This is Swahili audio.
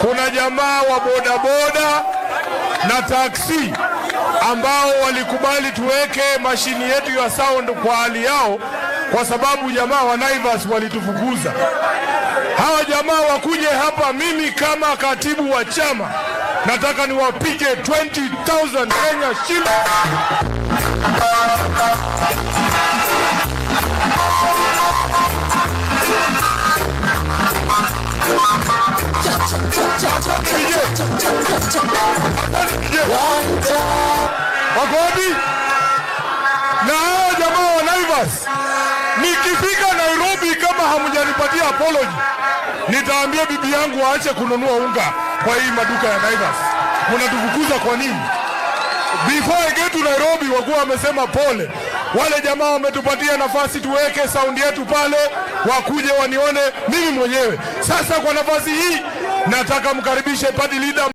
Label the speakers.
Speaker 1: Kuna jamaa wa bodaboda na taksi ambao walikubali tuweke mashini yetu ya sound kwa hali yao, kwa sababu jamaa wa Naivas walitufukuza. Hawa jamaa wakuje hapa, mimi kama katibu wa chama nataka niwapige 20,000 Kenya shillings. Wako wapi? Na hawa jamaa wa Naivas, nikifika Nairobi kama hamjanipatia apology, nitaambia bibi yangu aache kununua unga kwa hii maduka ya Naivas. Mnatufukuza kwa nini? Before I get to Nairobi, wakuwa wamesema pole. Wale jamaa wametupatia nafasi tuweke sound yetu pale, wakuje wanione mimi mwenyewe. Sasa kwa nafasi hii nataka mkaribishe party leader.